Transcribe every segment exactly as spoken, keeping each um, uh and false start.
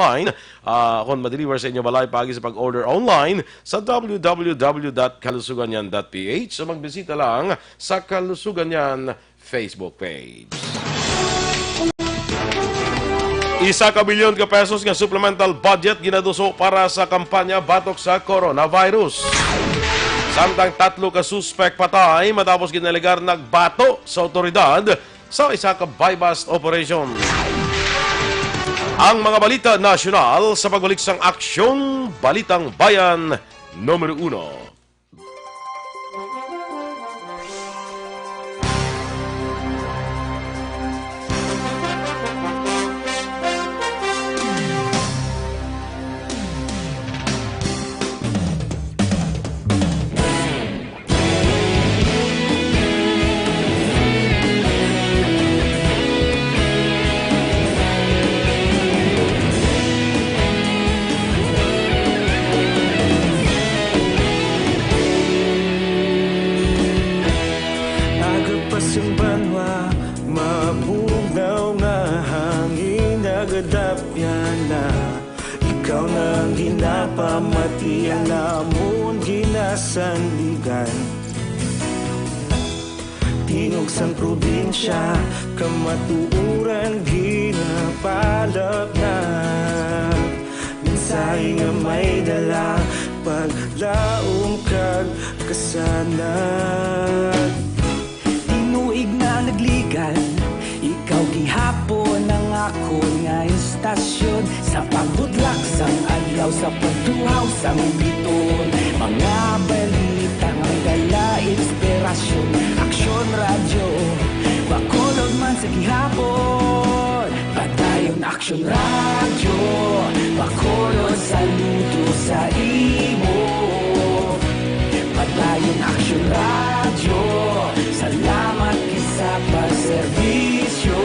online. Ah, akon ma-deliver sa inyo balay paagi sa pag-order online sa w w w dot kalusuganyan dot p h o magbisita lang sa Kalusuganyan Facebook page. Isa ka bilyon ka pesos nga supplemental budget ginaduso para sa kampanya batok sa coronavirus. Samtang tatlo ka suspek patay matapos ginalegar nagbato sa awtoridad sa isa ka buy-bust operation. Ang mga balita nasyonal sa pagbalik sang Aksyon Balitang Bayan numero uno. Agapas ang banwa, mabugnaw nga hangin, nagadapyan na. Ikaw na ang ginapamati, ang amon ginasandigan. Tingog sang probinsya, kamatuoran ginapalapnag. Mensahe nga may dala, paglaom kag kasanag. Tinuig na nagligan, ikaw gihapon ang akon nga istasyon. Sa pagbutlak sang adlaw, sa pagtuhaw sang bituon, mga balita nga may dala inspirasyon. Aksyon Radyo, Bacolod man sa gihapon. Padayon Aksyon Radyo, Bacolod saludo sa imo. Padayon Aksyon Radyo, salamat gid sa pagserbisyo.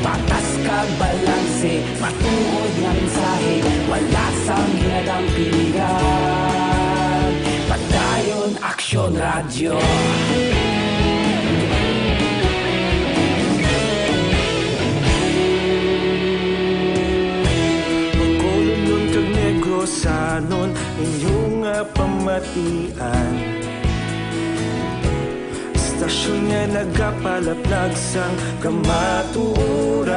Patas kag balanse, matuod nga mensahe, wala sang ginadampingan. Padayon Aksyon Radyo. Bacolodnon kag Negrosanon, inyo nga pamatian. Istasyon nga nagapalapnag sang kamatuoran.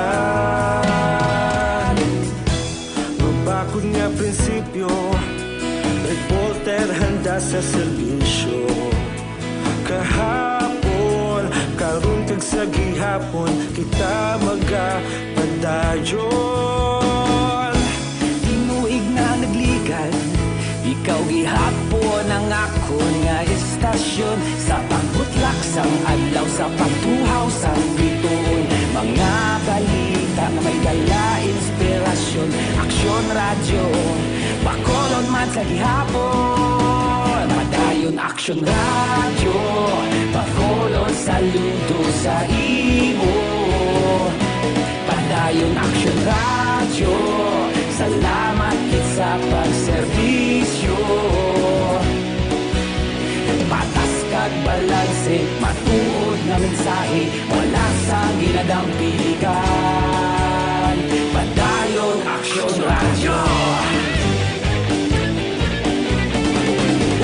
Mabakod nga prinsipyo, reporter handa sa serbisyo. Kahapon, karon kag sa gihapon, kita magapadayon. Tinuig na nagligan, ikaw gihapon ang akon nga istasyon. Sa pagbutlak sang adlaw, sa pagtuhaw sang bituon, mga balita nga may dala inspirasyon. Aksyon Radyo, Bacolod man sa gihapon. Padayon Aksyon Radyo, Bacolod saludo sa imo. Padayon Aksyon Radyo, salamat gid sa pagserbisyo. Patas kag balanse, matuod nga mensahe, wala sang ginadampingan. Padayon Aksyon Radyo.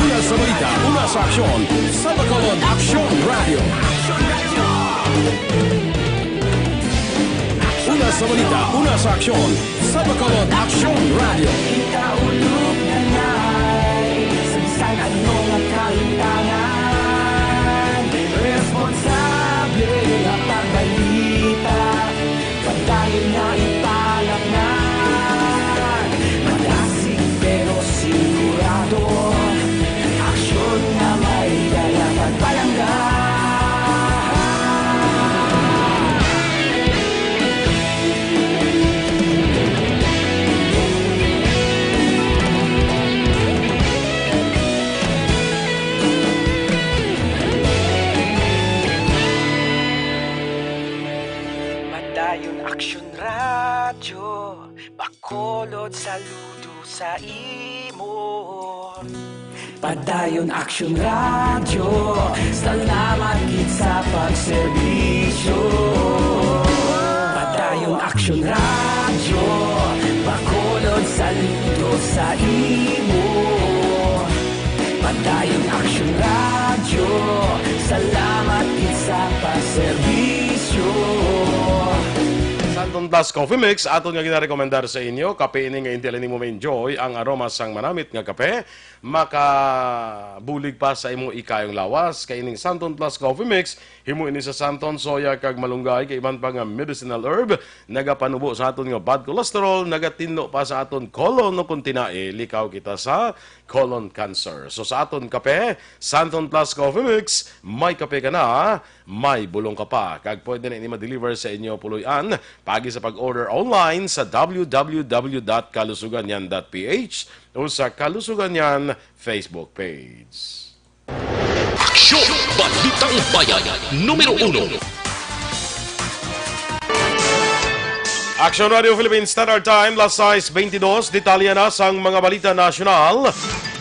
Una sa balita, una sa aksyon, sa Bacolod Aksyon Radyo. Una sa balita, una sa aksyon, sa Bacolod Aksyon Radyo. Kita ulog na nai, sa bisan ano nga kahintangan, responsable nga pagbalita. Padayon nga ipalapngan, madasig pero sigurado. Aksyon nga may dala pagpalangga. Padayon Aksyon Radyo, Bacolod saludo sa imo. Padayon Aksyon Radyo, salamat gid sa pagserbisyo. Padayon Action Radio, Bacolod, saludo sa imo. Padayon Action Radio, salamat gid sa pagserbisyo. Santon Plus Coffee Mix, aton nga ginarekomendar sa inyo. Kape ini nga hindi lang nimo ma-enjoy ang aroma sang manamit nga kape, makabulig pa sa imong ikayong lawas. Kay ining Santon Plus Coffee Mix, himo ini sa Santon, soya, kag malunggay, kag iban pa nga medicinal herb, nagapanubo sa aton nga bad cholesterol, nagatinlo pa sa aton colon, o kung tinai, likaw kita sa colon cancer. So, sa aton kape, Santon Plus Coffee Mix, may kape ka na, may bulong ka pa. Kag pwede na ini ma-deliver sa inyo puloy-an, paagi sa pag-order online sa w w w dot kalusuganyan dot p h o sa Kalusuganyan Facebook page. Aksyon! Balitang Bayan, numero uno. Action Radio Philippines Standard Time, las sais beintidos. Detalye na sang mga balita nasyonal.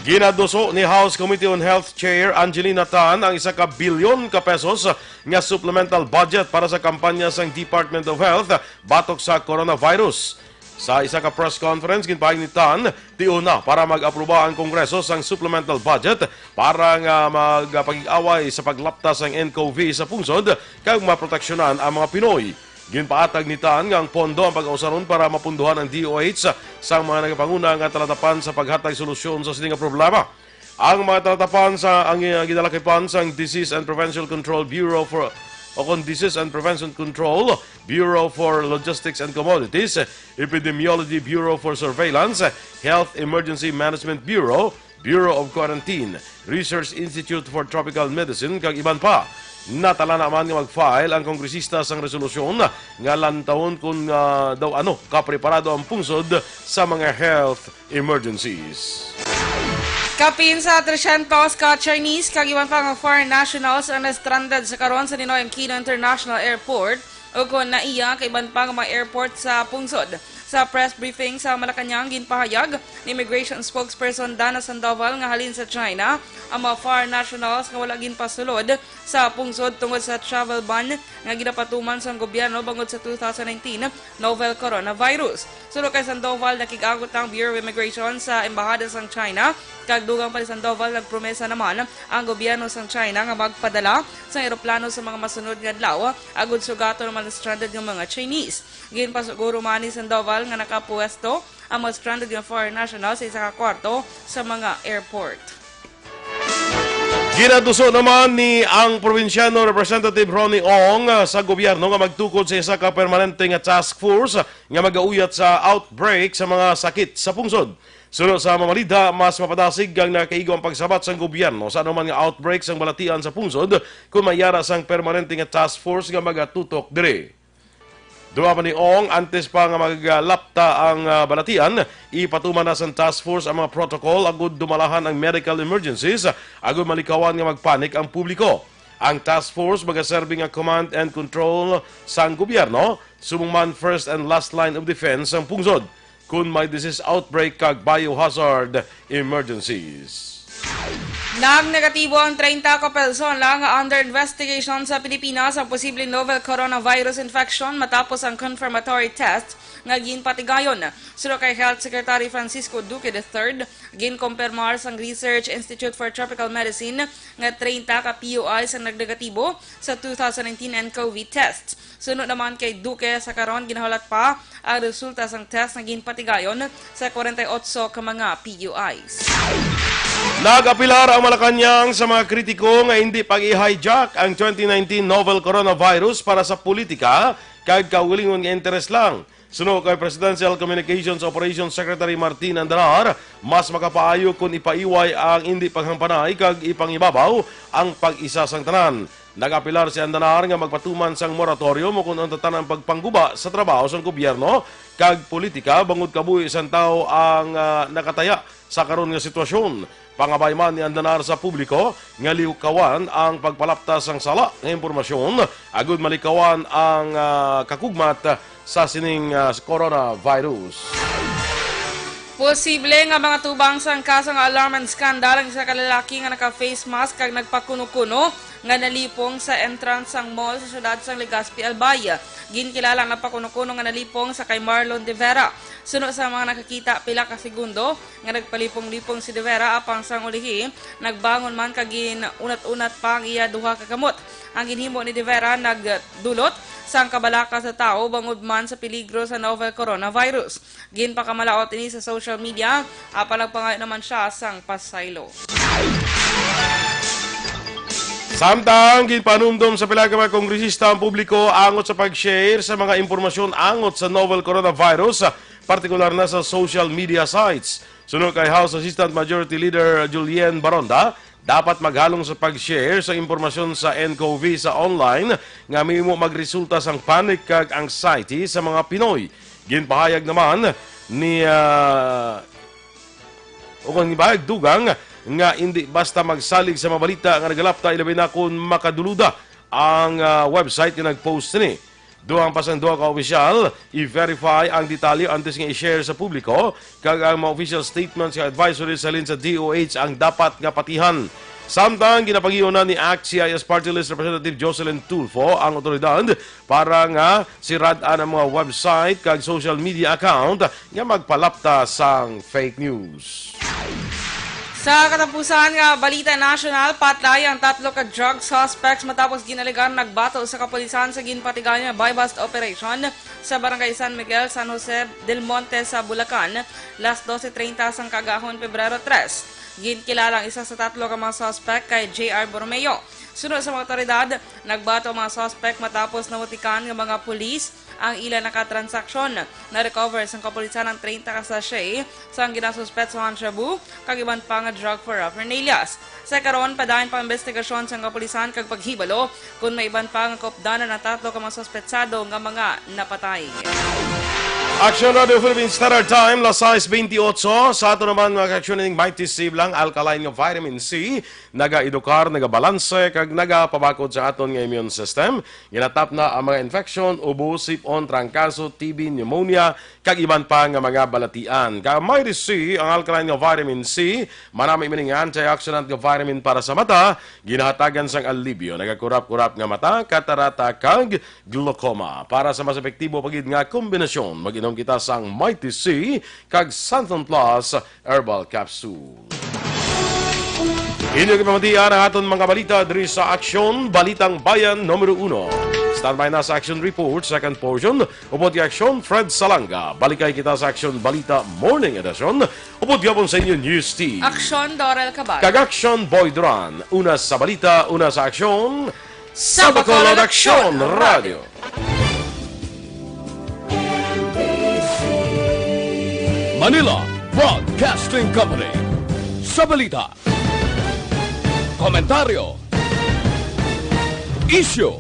Ginaduso ni House Committee on Health Chair Angelina Tan ang isa ka bilyon ka pesos nga supplemental budget para sa kampanya sang Department of Health batok sa coronavirus. Sa isa ka press conference, ginpahayag ni Tan, tion na para mag-aproba ang Kongreso sang supplemental budget para nga magpakig-away sa paglapta sang N C O V sa pungsod kag maproteksyonan ang mga Pinoy. Ginpaatag ni Tan nga ang pondo ang pag-ausaron para mapundohan ang D O H sang mga nagapanguna nga talatapan sa paghatag solusyon sa sini nga problema. Ang mga talatapan sa ang, uh, ginalakipan sang Disease and Prevention Control Bureau for o kon Disease and Prevention Control, Bureau for Logistics and Commodities, Epidemiology Bureau for Surveillance, Health Emergency Management Bureau, Bureau of Quarantine, Research Institute for Tropical Medicine, kag iban pa. Natalana man nga mag-file ang kongresista sang resolusyon nga lantawon kon, ah, daw ano kapreparado ang pungsod sa mga health emergencies. Kapin sa tresyentos ka Chinese kag iban pa nga foreign nationals ang na-stranded sa karon sa Ninoy Aquino International Airport, ukon NAIA, kag iban pa nga mga airport sa pungsod. Sa press briefing sa Malacañang, ginpahayag ni Immigration Spokesperson Dana Sandoval nga halin sa China ang mga foreign nationals nga wala ginpasulod sa pungsod tungod sa travel ban nga ginapatuman sang gobyerno bangod sa two thousand nineteen novel coronavirus. Suno kay Sandoval, nakig-agot ang Bureau of Immigration sa Embahada sang China, kag dugang pa ni Sandoval, nagpromesa naman ang gobyerno sang China nga magpadala sang eroplano sa mga masunod nga adlaw agud sugaton ang mga stranded nga mga Chinese. Ginpasiguro man ni Sandoval nga nakapuwesto ang mga stranded nga foreign nationals sa isa ka kwarto sa mga airport. Ginaduso naman ni ang probinsyano Representative Ronnie Ong, ah, sa gobyerno nga magtukod sa isa ka permanente nga task force nga magauyat sa outbreak sa mga sakit sa pungsod. Suno sa Mamalida, mas mapadasig kag nakaigo ang pagsabat sang gobyerno sa anuman nga outbreak sang balatian sa pungsod kon may yara sang permanente nga task force nga magatutok diri. Duwa pa ni Ong, antes pa nga maglapta ang, ah, balatian, ipatuman na sang task force ang mga protocol agud dumalahan ang medical emergencies, agud malikawan nga magpanik ang publiko. Ang task force magaserbi nga command and control sang gobyerno, subong man first and last line of defense sang pungsod kon may disease outbreak kag biohazard emergencies. Nagnegatibo ang treinta ka persona nga under investigation sa Pilipinas ang posibleng novel coronavirus infection matapos ang confirmatory test nga ginpatigayon. Suno kay Health Secretary Francisco Duque the third, ginkompirmar sang Research Institute for Tropical Medicine nga treinta ka P U Is ang nagnegatibo sa two thousand nineteen N C O V test. Suno naman kay Duque, sa karon ginahulat pa ang resulta sang test nga ginpatigayon sa kwarenta y otso ka mga P U Is. Nag-apilar ang Malacañang sa mga kritiko nga hindi pag-i-hijack ang twenty nineteen novel coronavirus para sa politika kag kaugalingon nga interes lang. Suno kay Presidential Communications Operations Secretary Martin Andanar, mas makapaayo kon ipaiway ang indi paghampanay kag ipangibabaw ang pag-isa sang tanan. Nag-apelar si Andanar nga magpatuman sang moratorium ukon ang tanan pagpangguba sa trabaho sang gobyerno kag politika bangod kabuhi sang tawo ang, ah, nakataya sa karon nga sitwasyon. Pangabay man ni Andanar sa publiko nga likawan ang pagpalapta sang sala nga impormasyon agud malikawan ang, ah, kakugmat sa sining, ah, coronavirus. Posible nga mga tubang sang kaso nga alarm and scandal ang isa ka lalaki nga naka-face mask kag nagpakuno-kuno nga nalipong sa entrance sang mall sa siyudad sang Legazpi, Albay. Ginkilala ang napakuno-kuno nga nalipong sa kay Marlon de Vera. Suno sa mga nakakita, pila ka segundo nga nagpalipong-lipong si de Vera, apang sang ulihi, nagbangon man kag gin-unat-unat pa ang iya duha ka kamot. Ang ginhimo ni de Vera nagdulot sang kabalaka sa tawo bangod man sa peligro sa novel coronavirus. Ginpakamalaot ini sa social media, apan nagpangayo naman siya sang pasaylo. Samtang ginpanumdom sa pila ka mga kongresista ang publiko angot sa pag-share sa mga impormasyon angot sa novel coronavirus, partikular na sa social media sites. Suno kay House Assistant Majority Leader Julian Baronda, dapat maghalong sa pag-share sa impormasyon sa ncov sa online nga mahimo magresulta sang panic kag anxiety sa mga Pinoy. Ginpahayag naman ni, ah, o kung ginpahayag dugang nga indi basta magsalig sa mga balita nga nagalapta, ilabi na kung makaduluda ang, ah, website nga nag-post sini. Dugang pa sang duha ka opisyal, i-verify ang detalye antes nga i-share sa publiko, kag ang mga official statements nga advisory sa halin sa D O H ang dapat nga patihan. Samtang ginapagiuna ni ACT-CIS Party List Representative Jocelyn Tulfo ang awtoridad para nga sirad-an ang mga website kag social media account nga magpalapta sang fake news. Sa katapusan nga balita nasyonal, patay ang tatlo ka drug suspects matapos ginaligan nagbato sa kapulisan sa ginpatigayon nga buy-bust operation sa Barangay San Miguel, San Jose del Monte sa Bulacan, las doce treinta sang kaagahon, Pebrero tres. Ginkilala ang isa sa tatlo ka mga suspect kay J R Borromeo. Suno sa mga awtoridad, nagbato ang mga suspect matapos nabatikan nga mga pulis ang ila nakatransaksyon. Na-recover sang kapulisan ang treinta ka sachet sang ginasuspetsahan shabu kag iban pa nga drug for paraphernalia. Sa karon, padayon pa ang investigasyon sang kapulisan kag paghibalo kon may iban pa nga kaupdanan ang tatlo ka mga suspetsado nga mga napatay. Action Radio Philippines Standard Time, las sais bentiocho. Sa ato naman, mga ka-action, ning Mighty C Blanc Alkaline nga vitamin C, nagaedukar, nagabalanse, kag nagapabakod sa aton nga immune system. Ginatapna ang mga infection, ubo, sip-on, trangkaso, T B, pneumonia, kag iban pa nga mga balatian. Kag may C, ang alkaline nga vitamin C, manami man ning antioxidant nga vitamin para sa mata, ginahatagan sang alibyo, nagakurap-kurap nga mata, katarata, kag glaucoma. Para sa mas epektibo pa gid nga kombinasyon, mag-inom kita sang Mighty C kag Santon Plus Herbal Capsule. Inyo gipamatian ang aton mga balita diri sa Aksyon, Balitang Bayan Numero Uno. Standby na sa Action Report, second portion, upod kay Aksyon, Fred Salanga. Balikay kita sa Aksyon Balita Morning Edition, upod gihapon sa inyo News Team. Aksyon, Dorel Cabal. Kag Aksyon, Boy Duran. Una sa balita, una sa aksyon, sa Bacolod Aksyon Radio. Manila Broadcasting Company. Sa balita, komentaryo, isyu,